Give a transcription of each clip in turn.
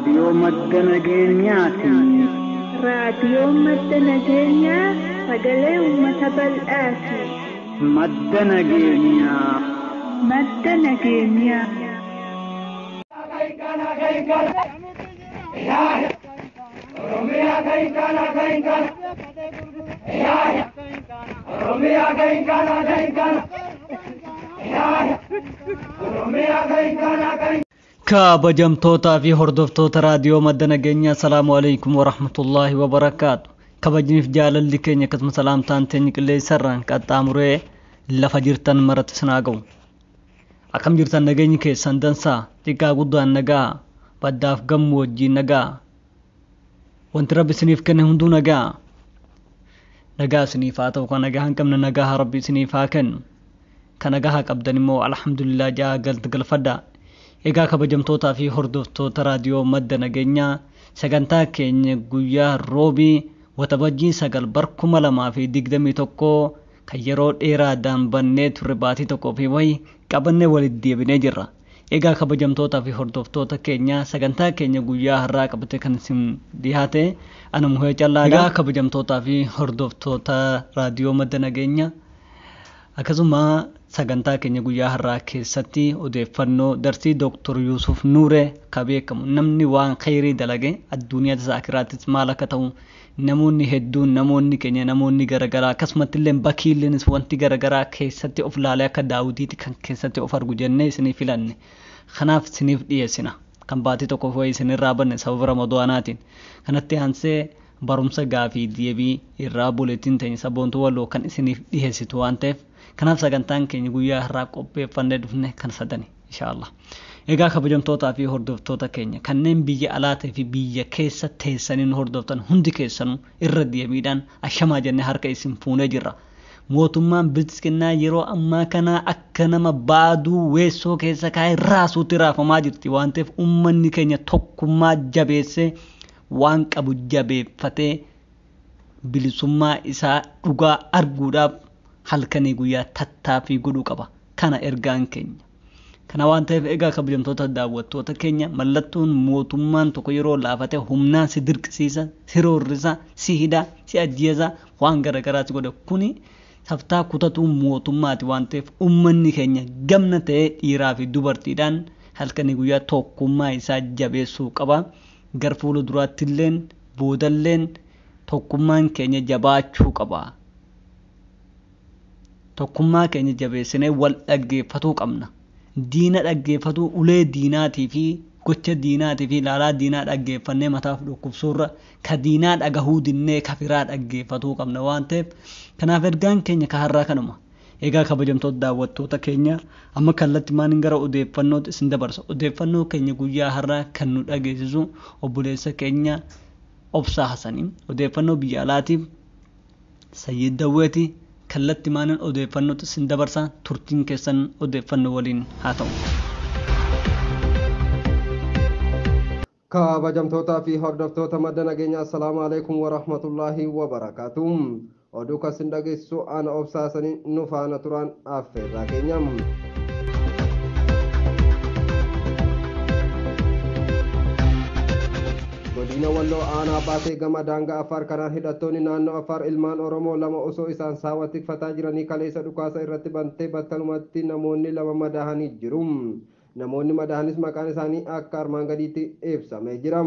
Raadiyoo madda nageenyaati. Raadiyoo madda nageenyaa sagalee uummata bal'aati. Madda nageenyaa. Madda nageenyaa. Kabajamtootaa fi hordoftoota raadiyoo madda nageenyaa, salaamu alaikum warahmatullaahi wabarakaatu. Kabajniif jaalalli keenya akkasuma salaamtaan teenya qilleensarraan qaxxaamuree lafa jirtan maratti isin haa ga'u. Akkam jirtan? Nageenyi keessan dansaa? Xiqqaa guddaan nagaa, baddaaf gammoojjiin nagaa, wanti rabbi isiniif kenne hunduu nagaa. Nagaa isiniif haa ta'u. Kan nagaa hin qabne nagaa haa rabbi isiniif haa kennu. Kan nagaa haa qabdan immoo alhamdulillah jaa galta galfadhaa. Egaa kabajamtootaa fi hordoftoota raadiyoo madda nageenyaa, sagantaa keenya guyyaa roobii Waxabajjii 9 bar 2021 kan yeroo dheeraadhaan bannee turre baatii tokkoo fi wayi qabannee walitti deebinee jirra. Egaa kabajamtootaa fi hordoftoota keenya, sagantaa keenya guyyaa har'aa qabate kan isin dhiyaate ana Muhee Callaadha. Egaa kabajamtootaa fi hordoftoota raadiyoo madda nageenyaa, akkasuma sagantaa keenya guyyaa har'aa keessatti odeeffannoo darsii Dr. Yuusuf Nuuree ka beekamu, namni waan khayrii dalage addunyaattis akiraattis maal akka ta'u, namoonni hedduun, namoonni keenya, namoonni garaagaraa, akkasumatti illee bakiilleenis wanti garaagaraa keessatti of laalee akka daawwitiitti kan keessatti of argu jennee isinii filanne. Kanaaf isiniif dhiyeessina. Kan baatii tokko wayii isinirraa banne sababa Ramadaanaatiin. Kanatti aansee barumsa gaafii deebii irraa buletiin teenya Sabboontuu Walloo kan isiniif dhiyeessitu waan ta'eef, kanaaf sagantaan keenya guyyaa har'aa qopheeffannee dhufne kan sadani inshaallah. Egaa kabajamtootaa fi hordoftoota keenya kanneen biyya alaatii fi biyya keessa teessanii nu hordoftan hundi keessanuu irra deebiidhaan ashamaa jennee harka isin fuunee jirra. Mootummaan bilxiginnaa yeroo ammaa kana akka nama baaduu weessoo keessa kaa'ee raasuutti raafamaa jirti waan ta'eef, uummanni keenya tokkummaa jabeessee waan qabu jabeeffatee bilisummaa isaa dhugaa arguudhaaf halkanii guyyaa tattaaffii godhuu qaba. Kana ergaan keenya. Kana waan ta'eef, egaa kabajamtoota daawwattoota keenya, mallattoon mootummaan tokko yeroo laafate humnaan si dirqisiisa, si roorrisa, si hidha, si ajjeesa, waan garaagaraa si godha. Kuni taftaa kutatuu mootummaati waan ta'eef, uummanni keenya gamna ta'ee dhiiraa fi dubartiidhaan halkanii guyyaa tokkummaa isaa jabeessuu qaba. Gar fuula duraattilleen boodalleen tokkummaan keenya jabaachuu qaba. Tokkummaa keenya jabeessinee wal dhaggeeffatuu qabna. Diina dhaggeeffatuu, ulee diinaatii fi gocha diinaatii fi ilaalaa diinaa dhaggeeffannee mataaf dhukkubsuurra ka diinaa dhagahuu dinnee ka firaa dhaggeeffatuu qabna waan ta'eef, kanaaf ergaan keenya ka har'aa kanuma. Egaa kabajamtoota daawwattoota keenya, amma kallatti maaniin gara odeeffannootti isin dabarsa. Odeeffannoo keenya guyyaa har'aa kan nu dhageessisu obboleessa keenya Obsaa Hasanii. Odeeffannoo biyya alaatiif Sayyid Dawweeti. Kallatti maaniin odeeffannootti isin dabarsa, turtiin keessan odeeffannoo waliin haa ta'u. Kabajamtootaa fi hordoftoota madda nageenyaa, assalaamu alaikum warahmatullaahi wabarakaatu. Oduu kan dhageessisu ana Obsaasanii, nu faana turaan affeerraa keenya. Godina Walloo aanaa Baatee gama daangaa Affaar kanaan hidhattoonni naannoo Affaar ilmaan Oromoo lama osoo isaan saawwa tikfataa jiranii kaleessa dhukaasa irratti bantee battalumatti namoonni lama madaahanii jiru. Namoonni madaahanis maqaan isaanii akka armaan gadiitti ibsamee jira.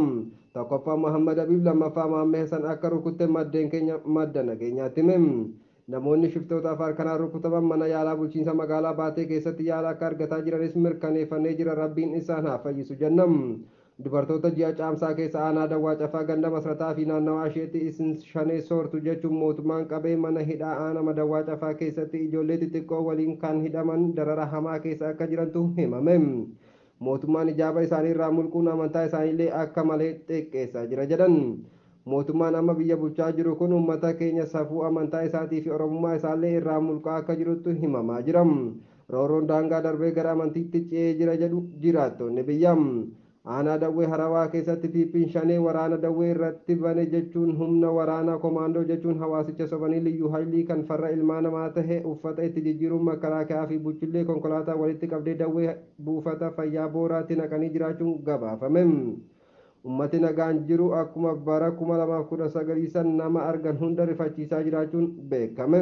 Tokkoffaa Muhammad Habib, lammaffaa Maammee Hasan akka rukutte maddeen keenya madda nageenyaatti hime. Namoonni shiftoota Affaar kanaan rukutaman mana yaalaa bulchiinsa magaalaa Baatee keessatti yaala akka argataa jiranis mirkaneeffannee jira. Rabbiin isaan haa fayyisu jenna. Dubartoota ji'a Caamsaa keessa aanaa Dawwaa Cafaa ganda Masrataa fi naannawaa isheetti isin shanee soortu jechuun mootummaan qabee mana hidhaa aanama Dawwaa Cafaa keessatti ijoollee xixiqqoo waliin kan hidhaman darara hamaa keessa akka jirantu himame. Mootummaan ijaaba isaanii irraa mulquun amantaa isaaniillee akka malee xiqqeessaa jira jedhan. Mootummaan amma biyya bulchaa jiru kun uummata keenya safuu amantaa isaatii fi oromummaa isaallee irraa mulqaa akka jirutu himamaa jira. Roorroon daangaa darbee gara amantiitti ce'ee jira jedhu jiraattonni biyya. Aanaa Dawwee Harawaa keessatti Piippiin shanee waraana Dawwee irratti bane jechuun humna waraanaa komaandoo jechuun hawaasicha sobanii liyyuu haayilii kan farra ilmaa namaa tahe uffata itti jijjiiruun makalaakaa fi buchillee konkolaataa walitti qabdee Dawwee buufata fayyaa Booraatti naqanii jiraachuun gabaafame. Ummati nagaan jiru akkuma bara 2019 san nama argan hunda rifachiisaa jiraachuun beekame.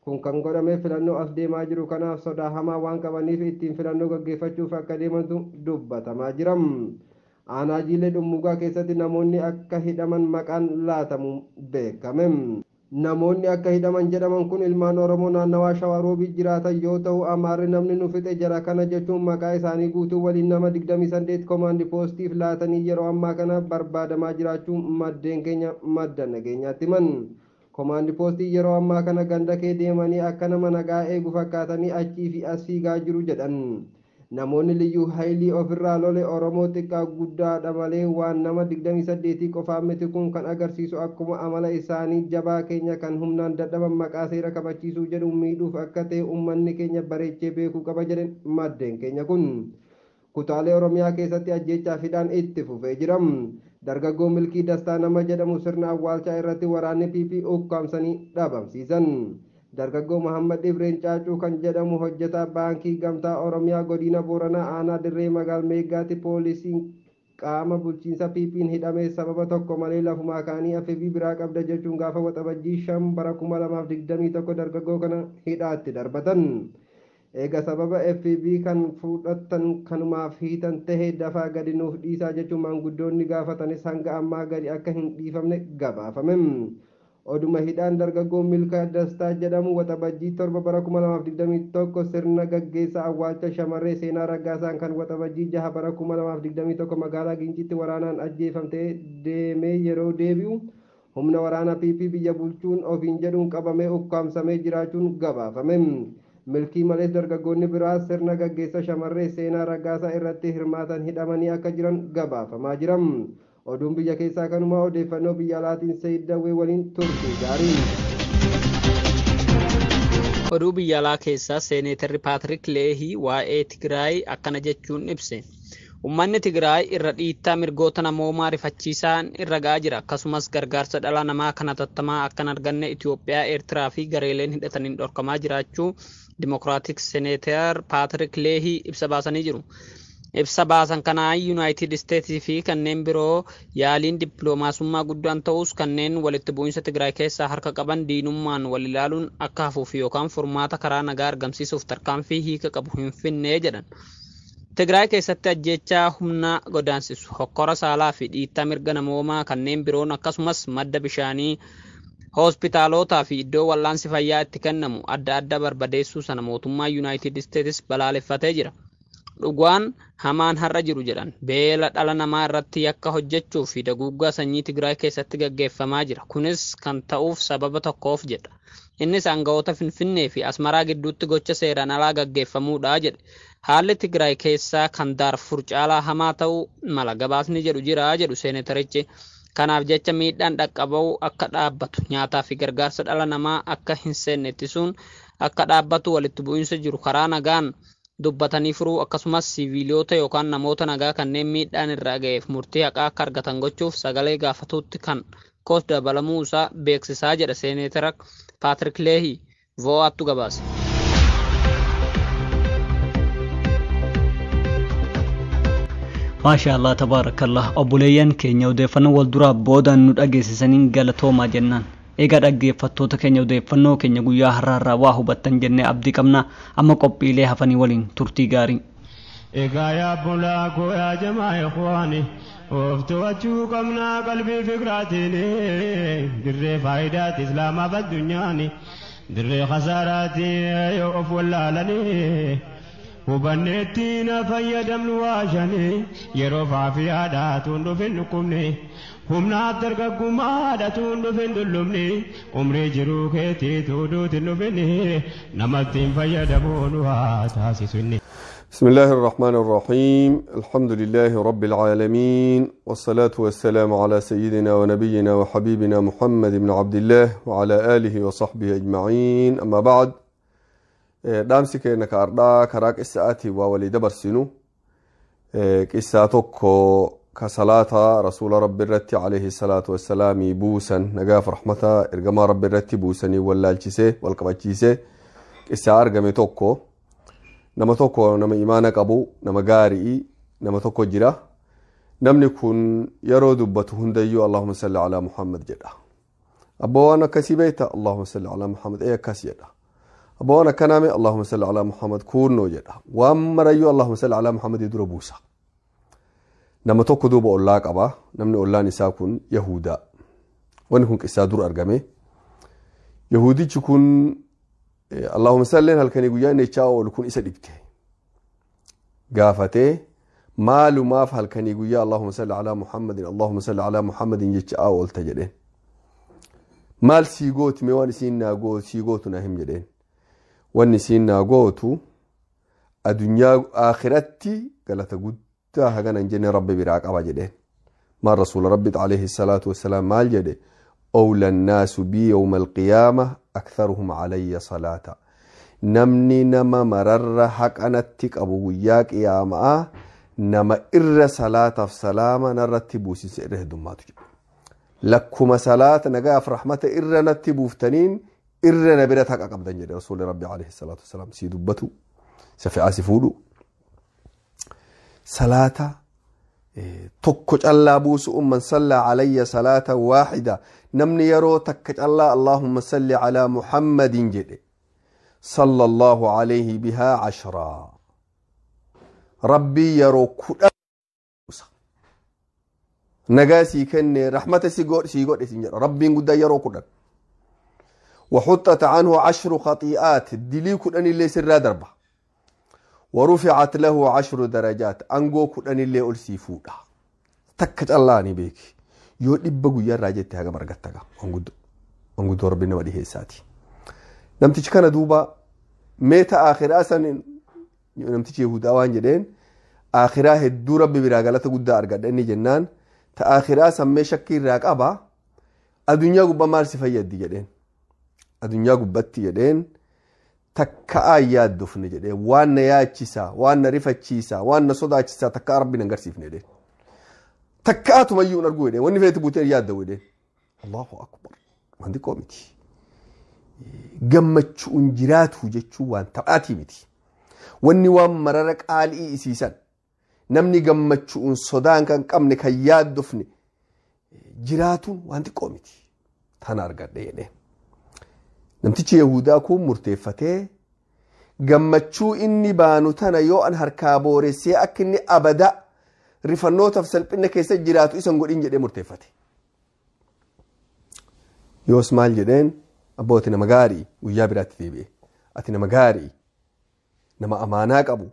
Kun kan godhame filannoo as deemaa jiru kanaaf sodaa hamaa waan qabaniif ittiin filannoo gaggeeffachuuf akka deemantu dubbatamaa jira. Aanaa Jiilee Dhummugaa keessatti namoonni akka hidhaman maqaan laatamu beekame. Namoonni akka hidhaman jedhaman kun ilmaan Oromoo naannawaa Shawaroobii jiraatan yoo ta'u, Amaarri namni nu fixe jara kana jechuun maqaa isaanii guutuu waliin nama 28 koomaandi poostiif laatanii yeroo ammaa kana barbaadamaa jiraachuu maddeen keenya madda nageenyaatti himan. Koomaandi poostii yeroo ammaa kana ganda kee deemanii akka nama nagaa eegu fakkaatanii achii fi as fiigaa jiru jedhan. Namoonni liyyuu haayilii ofirraa lole Oromoo xiqqaa guddaadha malee waan nama 28 qofaa miti. Kun kan agarsiisu akkuma amala isaanii jabaa keenya kan humnaan dadhaban maqaa seera kabachiisuu jedhu miidhuuf akka ta'e uummanni keenya bareechee beekuu qaba jedhan maddeen keenya kun. Kutaalee Oromiyaa keessatti ajjeechaa fidhaan itti fufee jira. Dargaggoo Milkii Dastaa nama jedhamu sirna awwaalchaa irratti waraanni PP ukkaamsanii dhabamsiisan. Dargaggoo Muhammad Ibreen Caacuu kan jedhamu hojjetaa baankii Gamtaa Oromiyaa godina Booranaa aanaa Dirree Magaal Meeggaatti poolisiin qaama bulchiinsa PP'n hidhamee sababa tokko malee lafumaa kaanii FB biraa qabda jechuun gaafa Waxabajjii 5 bara 2021 dargaggoo kana hidhaatti darbatan. Eega sababa FB kan fudhatan kanumaaf hiitan tahee dafaa gadi nuuf dhiisaa jechuun maanguddoonni gaafatanis hanga ammaa gadi akka hin dhiifamne gabaafame. Oduma hidhaan dargaggoo Milkaa Dastaa jedhamu Waxabajjii 7 bara 2021 sirna gaggeessaa awwaalcha shamarree Seenaa Raggaasaan kan Waxabajjii 6 bara 2021 magaalaa Gincitti waraanaan ajjeefamtee deemee yeroo deebi'u humna waraanaa PP biyya bulchuun ofiin jedhuun qabamee ukkaamsamee jiraachuun gabaafame. Milkii malees dargaggoonni biraa sirna gaggeessa shamarree Seenaa Raggaasaa irratti hirmaatan hidhamanii akka jiran gabaafamaa jira. Oduun biyya keessaa kanuma. Odeeffannoo biyya alaatiin Sayid Dawwee waliin turte gaarii. Oduu biyya alaa keessaa seeneetarri Paatrik Leehii waa'ee Tigraay akkana jechuun ibse. Uummanni Tigraay irra dhiittaa mirgoota namoomaa rifachiisaan irra ga'aa jira. Akkasumas gargaarsa dhala namaa kan hatattamaa akka hin arganne Itoophiyaa, Eertiraa fi gareeleen hidhataniin dhorkamaa jiraachuu Dimokiraatik Seeneetar Paatrik Leehii ibsa baasanii jiru. Ibsa baasan kanaan Yuunaayitid Isteetsii fi kanneen biroo yaaliin dippiloomaasummaa guddaan ta'us kanneen walitti bu'iinsa Tigraay keessaa harka qaban diinummaan wal ilaaluun akka hafuuf yookaan furmaata karaa nagaa argamsiisuuf tarkaanfii hiika qabu hin finne jedhan. Tigraay keessatti ajjeechaa humna godaansisu, hokkora saalaa fi dhiittaa mirga namoomaa kanneen biroon akkasumas madda bishaanii, hospitaalotaa fi iddoo wal'aansi fayyaa itti kennamu adda adda barbadeessuu sana mootummaa Yuunaayitid Isteetsis balaaleffatee jira. Dhugaan hamaan har'a jiru jedhan beela dhala namaa irratti yakka hojjechuu fi daguuggaa sanyii Tigraay keessatti gaggeeffamaa jira. Kunis kan ta'uuf sababa tokkoof jedha. Innis aangawoota Finfinnee fi Asmaraa gidduutti gocha seeraan alaa gaggeeffamuudha jedhe. Haalli Tigraay keessaa kan Daarfur caalaa hamaa ta'uu mala gabaasni jedhu jira jedhu seenetarichi. Kanaaf jecha miidhaan dhaqqaba'u akka dhaabbatu, nyaataa fi gargaarsa dhala namaa akka hin seenne ittisuun akka dhaabbatu, walitti bu'iinsa jiru karaa nagaan dubbatanii furuu akkasumas siviilota yookaan namoota nagaa kanneen miidhaan irra ga'eef murtii haqaa akka argatan gochuuf sagalee gaafatuutti kan koos dabalamuu isaa beeksisaa jedha seeneetara Paatrik Leehii VOA'ttu gabaase. Maasha Allah, tabaarakallah. Obboleeyyan keenya odeeffannoo wal duraa boodaan nu dhageessisaniin galatoomaa jennaan. Egaa dhaggeeffattoota keenya, odeeffannoo keenya guyyaa har'aarraa waa hubattan jennee abdii qabna. Amma qophiilee hafanii waliin turtii gaarii. Egaa yaa bulaa koo, yaa jamaa ikhwaani, of to'achuu qabnaa qalbii fikraatiin. Dirree faayidaati islaamaaf addunyaani, dirree khasaaraati yoo of wallaalanii. Hubanneetti na fayyadamnu waashanii, yeroo faafiyaadha tuun dhufin dhukkubni, humnaaf dargaggummaadha tuun dhufin dullumni, umrii jiruu keetii tuuduutin dhufin namatti hin fayyadamuun waa taasisu inni. بسم الله الرحمن الرحيم، الحمد لله رب العالمين، والصلاة والسلام على سيدنا ونبينا وحبيبنا محمد بن عبد الله وعلى آله وصحبه أجمعين، أما بعد. Dhaamsi keenya ka ardhaa karaa qissa'aati waa walii dabarsinu qissaa tokko ka salaata rasuula rabbi irratti alayhi salaatu wassalaamii buusan, nagaaf rahmata ergamaa rabbi irratti buusanii wallaalchisee walqabachiisee qissaa argame tokko. Nama tokko, nama imaana qabu, nama gaarii nama tokko jira. Namni kun yeroo dubbatu hundayyuu Allahumma salli alaa Muhammad jedha. Abbaa waan akkasii beekta Allahumma salli alaa Muhammad ee akkas jedha. Abbaa waan akkanaa mee Allahumma salli alaa Muhammad kunnoo jedha. Waan marayyuu Allahumma salli alaa Muhammad dura buusa. Nama tokko duuba ollaa qaba. Namni ollaan isaa kun Yahudaa. Wanni kun qissaa dura argame. Yahudichi kun Allahumma salleen halkanii guyyaa inni jechaa oolu kun isa dhibte. Gaafatee maalumaaf halkanii guyyaa Allahumma salli alaa Muhammadin Allahumma salli alaa Muhammadin jechaa oolta jedheen. Maal sii gooti mee waan isiin naa gootu sii gootu naa him jedheen. Wanni isiin naa gootu addunyaa akhiratti galata guddaa hagana hin jenne rabbi biraa qaba jedheen. Maal rasuula rabbi alayhi salaatu wassalaam maal jedhe أولى الناس بي يوم القيامة أكثرهم علي صلاة. Namni nama mararra haqanatti qabu guyyaa qiyaamaa nama irra salaataaf salaama narratti buusinsa irra heddummaatu jedhu. Lakkuma salaata nagaaf rahmata irra natti buuftaniin irra na bira haqa qabdan jedhe rasuulli rabbi alayhi salaatu wasalaam sii dubbatu safi'aa si fuudhu. Salaata tokko callaa buusu man sallaa alayya salaata waaxida namni yeroo takka callaa Allahumma salli alaa Muhammadin jedhe صلى الله عليه بها 10 ربي يرو كدا نغاسي كن رحمة سيغور سيغور ربي قد يرو كدا وحطت عنه 10 خطيئات دلي كدن اللي سر دربه ورفعت له 10 درجات أنغو كدن اللي ألسي فودا تكت الله ني بيك يو دبا غيا راجتي هاغا مرغتغا انغدو ربي نودي هيساتي Namtichi kana duuba meeta akhiraa san namtichi Yahudaa waan jedheen akhiraa hedduu rabbi biraa galata guddaa argadha inni jennaan ta akhiraa san mee shakkii irraa qaba addunyaa gubbaa maal si fayyaddi jedheen addunyaa gubbatti jedheen takka yaaddofne jedheen waan na yaachisaa waan na rifachiisaa waan na sodaachisaa takka rabbi nan garsiifne jedheen takka atumayyuu hin argu jedheen wanni feeti buutee yaadda jedheen Allahu akbar waan xiqqoo miti. Gammachuun jiraatu jechuun waan taphaatii miti. Wanni waan marara qaalii isiisan namni gammachuun sodaan kan qabne kan yaaddofne jiraatuun waan xiqqoo miti. Tana argadhe jedhee. Namtichi Yahudaa kun murteeffatee gammachuu inni baanu tana yoo an harkaa booressee akka inni abada rifannootaaf salphina keessa jiraatu isan godhin jedhee murteeffate. Yoos maal jedheen? Abboo ati nama gaarii guyyaa biraatti deebi'e. Ati nama gaarii nama amaanaa qabu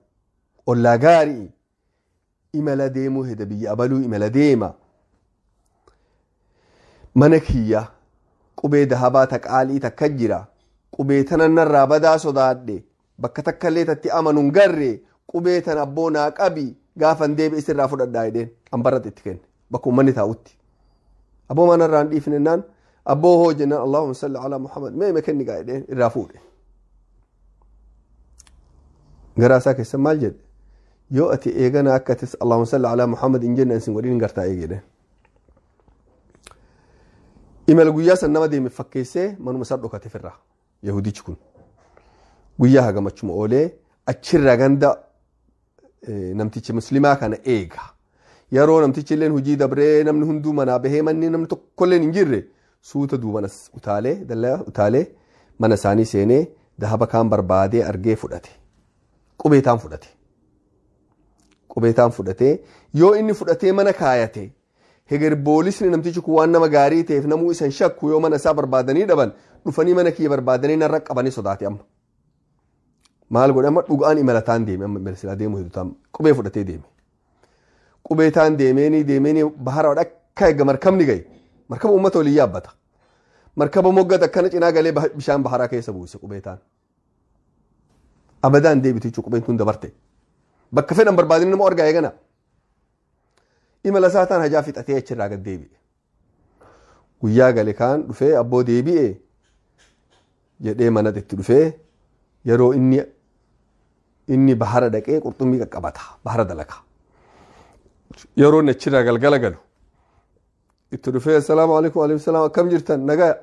ollaa gaarii imala deemuu heda biyya abaluu imala deema. Mana kiyya qubee dahabaa ta qaalii takka jira qubee tana narraa badaa sodaadhe bakka takka illee tatti amanuun garre qubee tana abboo naa qabi gaafan deebi'e sirraa fudhadhaa jedheen ambarratti itti kenne bakka uummanni taa'utti. Abboo manarraa hin dhiifne naan abboo hoo jennaan Allahumma salli alaa Muhammad mee kenni gaa jedheen irraa fuudhe. Garaa isaa keessa maal jedhe yoo ati eegana akka atis Allahumma salli alaa Muhammad hin jenne isin godhin gartaa eegedhe. Imala guyyaa san nama deeme fakkeessee manuma isaa dhokate firraa Yahudichi kun guyyaa hagamachuma oolee achirraa ganda namtichi muslimaa kana eega. Yeroo namtichi illeen hojii dabree namni hunduu manaa bahee manni namni tokkolleen hin jirre suuta duubanas utaalee dallaa utaalee mana isaanii seenee dahaba kaan barbaadee argee fudhate. Qubee taan fudhate. Qubee taan fudhatee yoo inni fudhatee mana kaayate heger boolisni namtichi kun waan nama gaarii ta'eef namuu isan shakku yoo mana isaa barbaadanii dhaban dhufanii mana kiyya barbaadanii narra qabanii sodaate amma. Maal godhe amma dhugaan imala taan deeme amma imala silaa deemu hedduu taan qubee fudhatee deeme. Qubee taan deemeenii bahara dhakka eega markabni gahe markaba uummata olii yaabbata. Markaba moggata akkana cinaa galee bishaan baharaa keessa buuse qubee taan. Abadaan deebitu jechuun qubeen tun dabarte. Bakka fedhan barbaadanii nama argaa eegana. Imala isaa taan hajaa fixatee achirraa gad deebi'e. Guyyaa gale kaan dhufee abboo deebi'e jedhee mana itti dhufee yeroo inni bahara dhaqee qurxummii qaqqabata bahara dalaka. Yeroo inni achirraa galgala galu itti dhufee assalaamu alaikum alaikum salaam akkam jirtan nagaa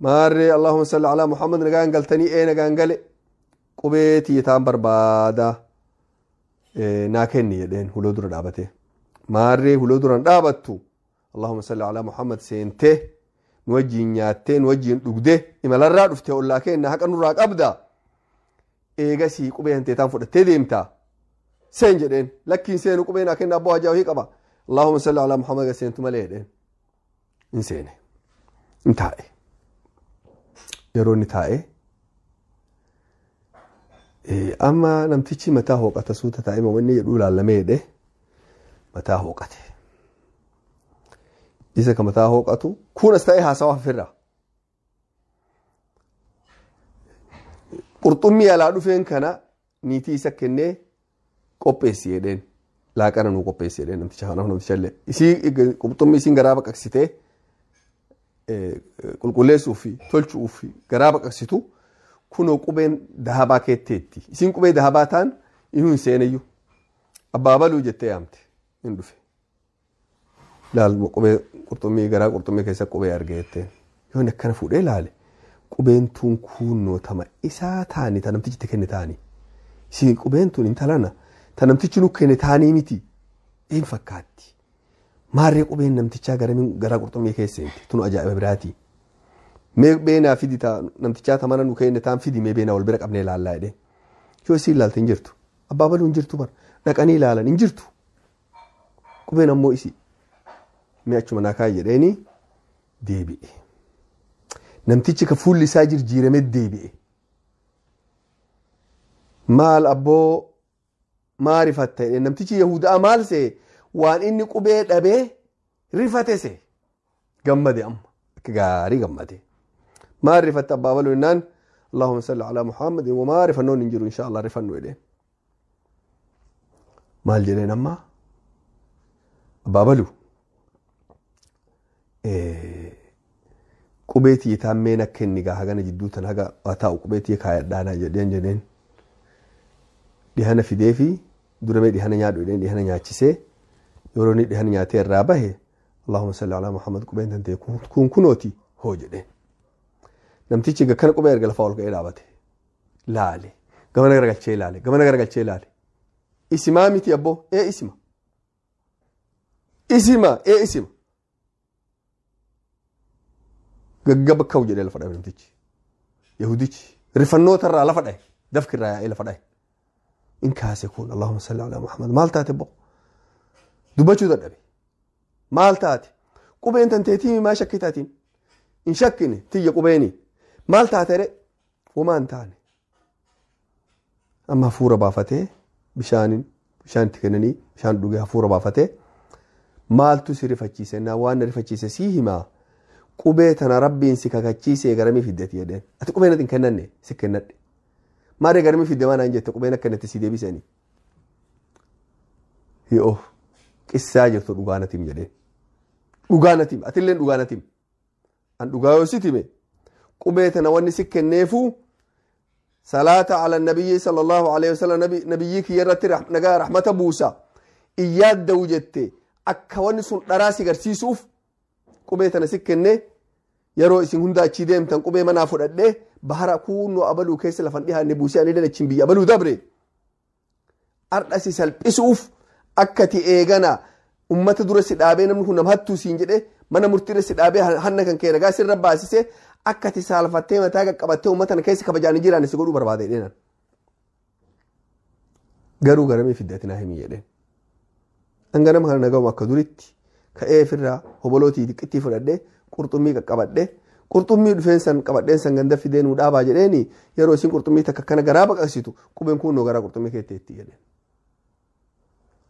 maarree Allahumma salli alaa Muhammad nagaan galtanii ee nagaan gale qubee tiyyataan barbaada naa kenni jedheen huloo dura dhaabatee. Maarree huloo duraan dhaabattu Allahumma salli alaa Muhammad seentee nu wajjiin nyaattee nu wajjiin dhugdee imalarraa dhuftee ollaa keenna haqa nurraa qabda. Eegasii qubee hanteetaan fudhattee deemta. Seen jedheen lakkiin seenu qubeen haa kenna abboo hajaa wahii qaba. Allahumma salli alaa Muhammad seentu malee jedheen. In seene. In taa'e. Yeroo inni taa'e amma namtichi mataa hooqata suuta taa'e wanni jedhuu ilaallamee jedhe mataa hooqate. Isa ka mataa hooqatu kun as ta'e haasawaa ofirraa. Qurxummii alaa dhufeen kana niitii isa kennee qopheessi jedheen laaqana nuu qopheessi jedheen namticha kanaaf namticha illee isii qurxummii isiin garaa baqaqsitee qulqulleessuu fi tolchuu fi garaa baqaqsitu kunoo qubeen dahabaa keetteetti isiin qubee dahabaa taan inuu hin seenayyuu abbaa baluu jettee yaamte hin dhufe laal qubee qurxummii garaa qurxummii keessa qubee arge jetteen yoo inni akkana fuudhee laale qubeen tun kunnoo tama isaa taani ta namtichi itti kenne taani isiin qubeen tun intalana ta namtichi nu kenne taanii miti een fakkaatti maarree qubeen namtichaa garaa qurxummii keessa seenti tun ajaa'iba biraati. Mee beenaa fidi ta namtichaa ta mana nu kenne taan fidi mee beenaa wal bira qabnee ilaallaa jedhee. Yoo isiin ilaalte hin jirtu. Abbaa baluu hin jirtu bara. Dhaqanii ilaalan hin jirtu. Qubeen ammoo isii. Mee achuma naa kaa'i jedheeni deebi'e. Namtichi ka fuulli isaa jirjiirame deebi'e. Maal abboo maa rifatta jedhee namtichi Yahudaa maal see waan inni qubee dhabee rifate see gammade amma akka gaarii gammade. Maal rifatta abbaa baluu jennaan Allahumma salli alaa Muhammad wamaa rifannoon hin jiru insha Allah rifannu jedheen. Maal jedheen amma abbaa baluu qubee tiyyitaan meen akka inni gaa hagana jidduu tan haga waa taa'u qubee tiyya kaayadhaanaa jedheen jedheen. Dhihana fidee fi dura mee dhihana nyaadhu jedheen dhihana nyaachisee yeroo inni dhihana nyaatee irraa bahe Allahumma salli alaa Muhammad qubeen tan ta'e kun kunooti hoo jedheen. Namtichi gakkana qubee erga lafaa ol ka'ee dhaabate laale gamana garagalchee laale gamana garagalchee laale isimaa miti abboo ee isima isima ee isima gaggaba kawu jedhee lafa dhabe namtichi Yahudichi rifannoota irraa lafa dhahe dafki irraa yaa'ee lafa dhahe. In kaase kun Allahumma salli alaa Muhammad maal taate abboo dubbachuu dadhabe maal taate qubeen tan teetii maa shakkii taatiin hin shakkine tiyya qubeeni maal taate re homaa hin taane amma hafuura baafatee bishaan itti kennanii bishaan dhugee hafuura baafatee maaltu si rifachiise naa waan na rifachiise sii himaa qubee tana rabbiin si kakachiise garamii fiddeti jedheen ati qubeen ati hin kennanne si kennadhe maarree garamii fidde waan jette qubeen akka natti si deebisanii hi'oo qissaa jirtu dhugaa natti him jedheen dhugaa natti him atilleen dhugaa natti him an dhugaa yoo sitti hime qubee tana wanni si kenneefu salaata ala nabiyyi sallallahu alaihi wasallam nabiyyii kiyya irratti nagaa rahmata buusa iyyaadda'u jette akka wanni sun dharaa si garsiisuuf qubee tana si kenne yeroo isin hunda achii deemtan qubee manaa fudhadhee bahara kunnoo abaluu keessa lafan dhihaanne buusee ani dalachiin biyya abaluu dabre ardha si salphisuuf akka ti eegana ummata dura si dhaabee namni kun nama hattuu siin jedhee mana murtiirra si dhaabee hanna kan kee ragaa sirra baasisee akka ti saalfattee mataa qaqqabattee ummata kana keessa kabajaan jiraan si godhuu barbaade jedheen. Garuu garamii fidde ati naa himi jedheen. Hanga nama kana nagawuma akka duritti ka'ee ofirraa hobolootii xiqqittii fudhadhee qurxummii qaqqabadhee qurxummii dhufeen san qabadheen san ganda fidee nuu dhaabaa jedheeni yeroo isin qurxummii takka kana garaa baqaqsitu qubeen kun nuu garaa qurxummii keetteetti jedheen.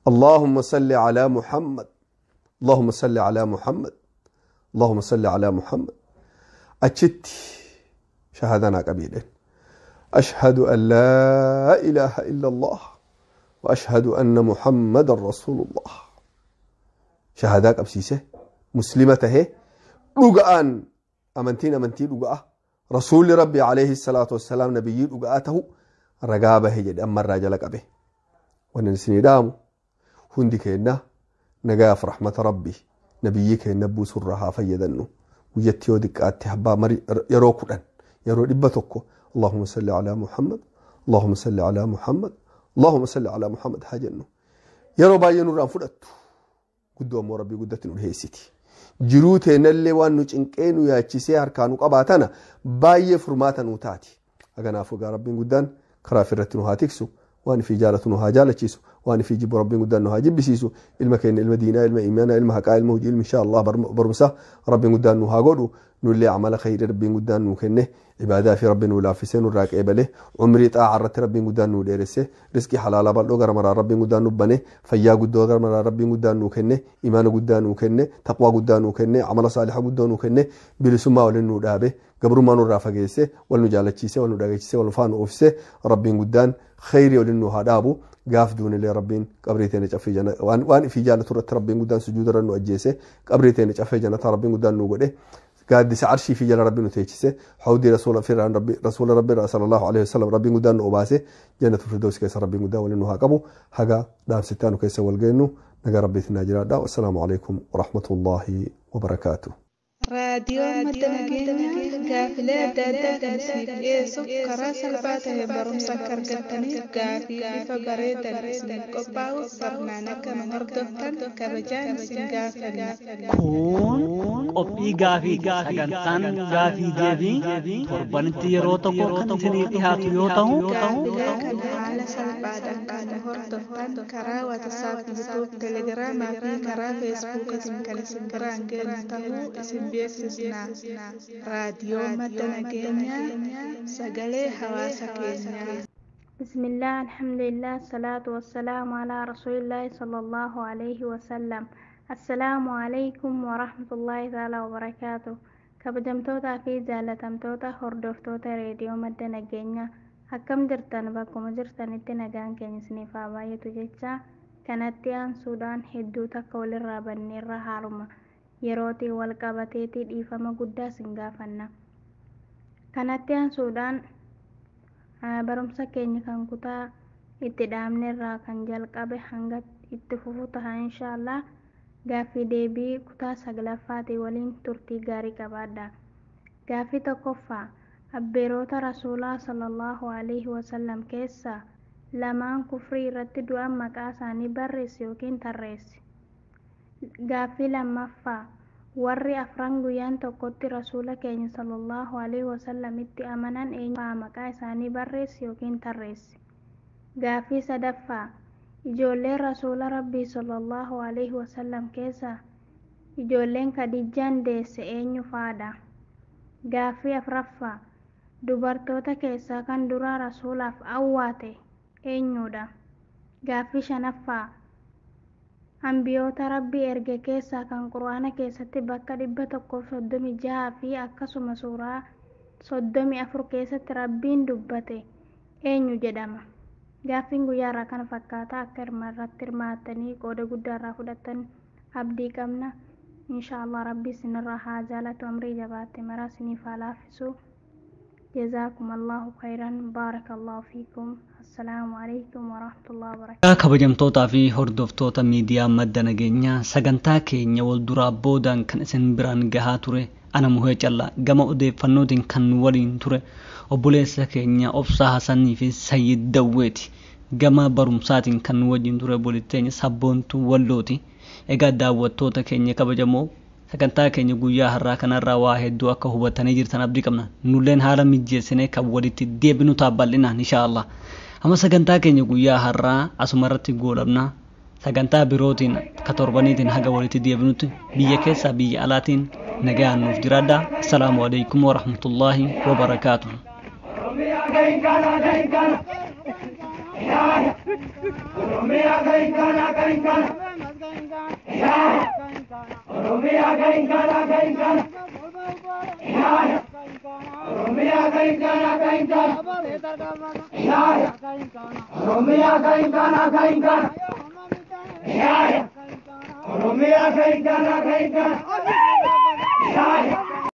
اللهم صل على محمد اللهم صل على محمد اللهم صل على محمد أجت شهادنا قبيلين أشهد أن لا إله إلا الله وأشهد أن محمد رسول الله شهادات أبسيسة مسلمة هي رجاء أمنتين أمنتين رجاء رسول ربي عليه الصلاة والسلام نبي رجاءته رجابة هي أما الرجال أبي وننسني دامو hundi keenna nagaaf rahmata rabbi nabiyyi keenna buusurra haa fayyadannu guyyatti yoo diqqaatte abbaa yeroo 10 yeroo 100 Allahumma salli alaa Muhammad Allahumma salli alaa Muhammad Allahumma salli alaa Muhammad haa jennu yeroo baay'ee nurraan fudhattu Guddoo ammoo rabbii guddatti nu dhiheessiti. Jiruu teenallee waan nu cinqee nu yaachisee harkaa nu qabaatana baay'ee furmaata nu taati. Kanaafuu egaa rabbiin guddaan karaa ofirratti nu haa tiksu. Waan ifii jaalatu nu haa jaalachiisu. Waan ifii jibbu rabbiin guddaan nu haa jibbisiisu. Ilma keenya ilma diinaa, ilma imaanaa, ilma haqaa, ilma hojii, ilma insha Allah barumsa rabbiin guddaan nu haa godhu. Nullee amala khayrii rabbiin guddaan nu kenne. Ibaadaa fi rabbiin nu laaffisee nurraa qeebale. Umrii xaa'a irratti rabbiin guddaan nu dheeresse. Rizqii halaalaa bal'oo gara maraa rabbiin guddaan nu bane. Fayyaa guddoo gara maraa rabbiin guddaan nu kenne. Imaana guddaa nu kenne. Taqwaa guddaa nu kenne. Amala saaliha guddaa nu kenne. Bilisummaa waliin nu dhaabe. Gabrummaa nurraa fageesse. Wal nu jaalachiise. Wal nu dhageechise. Wal nu faana oofise. Rabbiin guddaan khayrii waliin nu haa dhaabu. Gaaf duunillee rabbiin qabrii teenya caffee jana waan ifii jaalatu irratti rabbiin guddaan sujuuda irra nu ajjeese. Qabrii teenya caffee janataa rabbiin guddaan nu godhe. Gaaddisa arshii fi jala rabbiin nu teechise. Hawdii rasuula firraan rabbi rasuula rabbi sallallahu alaihi wasallam rabbiin guddaan nu obaase. Jannatu firdaus keessa rabbiin guddaan waliin nu haa qabu. Haga dhaamsittaa nu keessa wal geennu nagaa rabbiitiin naa jiraadha. Wassalaamu alaikum warahmatullaahi wabarakaatuh. Raadiyoo madda nageenyaa gaafilee adda addaa kan isiniif dhiyeessuuf karaa salphaa ta'een barumsa akka argattaniif gaafii bifa bareedan isiniif qophaa'u sirnaan akka nu hordoftan kabajaan isin gaafanna. Kun qophii gaafii sagantaan gaafii deebii torbanitti yeroo tokko kan isinii dhiyaatu yoo ta'u Gaafilee kana haala salphaadhaan kan nu hordoftan karaa WhatsApp, YouTube, Telegiraamaa fi karaa Feesbuukiitiin kan isin biraan geenyu ta'uu isin beeksisna. Raadiyoo madda nageenyaa sagalee hawaasa keenyaa. بسم الله الحمد لله الصلاة والسلام على رسول الله صلى الله عليه وسلم. السلام عليكم ورحمة الله تعالى وبركاته. Kabajamtootaa fi jaalatamtoota hordoftoota reediyoo madda nageenyaa akkam jirtan? Bakkuma jirtanitti nagaan keenya isiniif haa baay'atu jecha kanatti aansuudhaan hedduu takka walirraa banneerra haaluma yerootiin wal qabateetii dhiifama guddaa isin gaafanna. Kanatti aansuudhaan barumsa keenya kan kutaa itti dhaabnerraa kan jalqabe hanga itti fufu ta'a inshaallah. Gaaffii deebii kutaa saglaffaatii waliin turtii gaarii qabaadha. Gaaffii tokkoffaa: abbeerota rasuulaa sallallahu alaihi wasallam keessaa lamaan kufrii irratti du'an maqaa isaanii barreessi yookiin tarreessi. Gaaffii lammaffaa: warri afran guyyaan tokkotti rasuula keenya sallallahu alaihi wasallam itti amanan eenyu maqaa isaanii barreessi yookiin tarreessi. Gaaffii sadaffaa: ijoolleen rasuula rabbii sallallahu alaihi wasallam keessaa ijoolleen Khadijaan deesse eenyu faadha? Gaaffii afraffaa: dubartoota keessaa kan duraa rasuulaaf awwaate eenyudha? Gaaffii shanaffaa: Ambiyoota rabbii erge keessaa kan quraana keessatti bakka 136 fi akkasuma suuraa 34 keessatti rabbiin dubbate eenyu jedhama? Gaaffiin guyyaa irraa kana fakkaata. Akka irratti hirmaattanii qooda guddaa irraa fudhattan abdii qabna. Inshaallah rabbi isinirraa haa jaalatu, amrii jabaatte maraa isiniif haa laaffisu. جزاكم الله خيرا بارك الله فيكم. السلام عليكم ورحمة الله وبركاته. Kabajamtootaa fi hordoftoota miidiyaa madda nageenyaa, sagantaa keenya wal duraa boodaan kan isin biraan gahaa ture ana Muhee Callaa, gama odeeffannootiin kan nu waliin ture obboleessa keenya Obsaa Hasanii fi Sayyid Dawweeti, gama barumsaatiin kan nu wajjin ture obboleetteenya Sabboontuu Wallooti. Egaa daawwattoota keenya kabajamoo, sagantaa keenya guyyaa har'aa kanarraa waa hedduu akka hubatanii jirtan abdii qabna. Nulleen haala mijeessinee kan walitti deebinu ta'a bal'inaan inshaallah. Amma sagantaa keenya guyyaa har'aa asuma irratti goolabna. Sagantaa birootiin ka torbaniitiin haga walitti deebinutti biyya keessaa biyya alaatiin nagaan nuuf jiraadha. Assalaamu alaikum warahmatullaahi wabarakaatuh. Oromia,